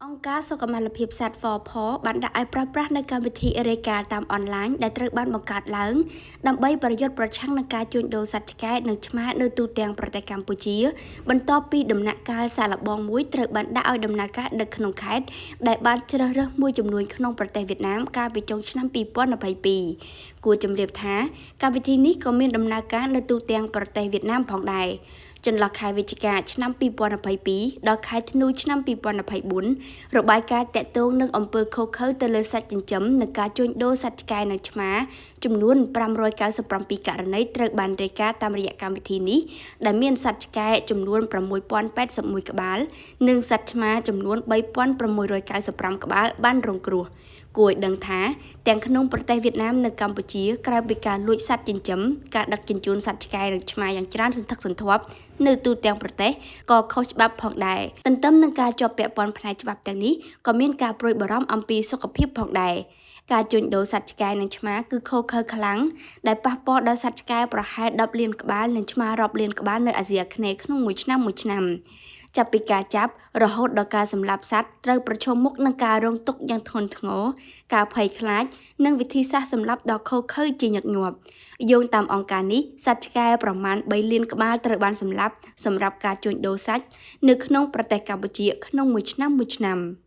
អង្គការសុខុមាលភាពសត្វ 4Paws បានដាក់ឲ្យប្រើប្រាស់នូវកម្មវិធីរាយការណ៍តាមអនឡាញដែលត្រូវបានបង្កើតឡើងដើម្បីប្រយុទ្ធប្រឆាំងនឹងការជួញដូរសត្វឆ្កែនិងឆ្មានៅទូទាំងប្រទេសកម្ពុជា បន្ទាប់ពីដំណាក់កាលសាកល្បងមួយត្រូវបានដាក់ឲ្យដំណើរការនៅក្នុងខេត្តដែលបានជ្រើសរើសមួយចំនួនក្នុងប្រទេសវៀតណាមកាលពីចុងឆ្នាំ2022គួរជម្រាបថាកម្មវិធីនេះក៏មានដំណើរការនៅទូទាំងប្រទេសវៀតណាមផងដែរចន្លោះខែវិច្ឆិកាឆ្នាំ2022ដល់ខែធ្នូឆ្នាំ2024របាយការណ៍តាក់ទងនឹងអំពើឃោរឃៅទៅលើសត្វចិញ្ចឹមនិងការជួញដូរសត្វឆ្កែនិងឆ្មាចំនួន597ករណីត្រូវបានរាយការណ៍តាមរយៈកម្មវិធីនេះដែលមានសត្វឆ្កែចំនួន6081ក្បាលនិងសត្វឆ្មាចំនួន3695ក្បាលបានរងគ្រោះគួរឲ្យដឹងថាទាំងក្នុងប្រទេសវៀតណាមនិងកម្ពុជាក្រៅពីការលួចសត្វចិញ្ចឹមការដឹកជញ្ជូនសត្វឆ្កែនិងឆ្មាយ៉ាងច្រើនសន្ធឹកសន្ធាប់នៅទូទាំងប្រទេសក៏ខុសច្បាប់ផងដែរទន្ទឹមនឹងការជាប់ពាក់ព័ន្ធផ្នែកច្បាប់ទាំងនេះក៏មានការព្រួយបារម្ភអំពីសុខភាពផងដែរការជួញដូរសត្វឆ្កែនិងឆ្មាគឺឃោរឃៅខ្លាំងដែលប៉ះពាល់ដល់សត្វឆ្កែប្រហែល10លានក្បាលនិងឆ្មារាប់លានក្បាលនៅអាស៊ីអាគ្នេយ៍ក្នុងមួយឆ្នាំមួយឆ្នាំចាប់ពីការចាប់រហូតដល់ការសម្លាប់សត្វត្រូវប្រឈមមុខនឹងការរងទុក្ខយ៉ាងធ្ងន់ធ្ងរការភ័យខ្លាចនិងវិធីសាស្ត្រសម្លាប់ដ៏ឃោរឃៅជាញឹកញាប់យោងតាមអង្គការនេះសត្វឆ្កែប្រមាណ3លានក្បាលត្រូវបានសម្លាប់សម្រាប់ការជួញដូរសាច់នៅក្នុងប្រទេសកម្ពុជាក្នុងមួយឆ្នាំមួយឆ្នាំ។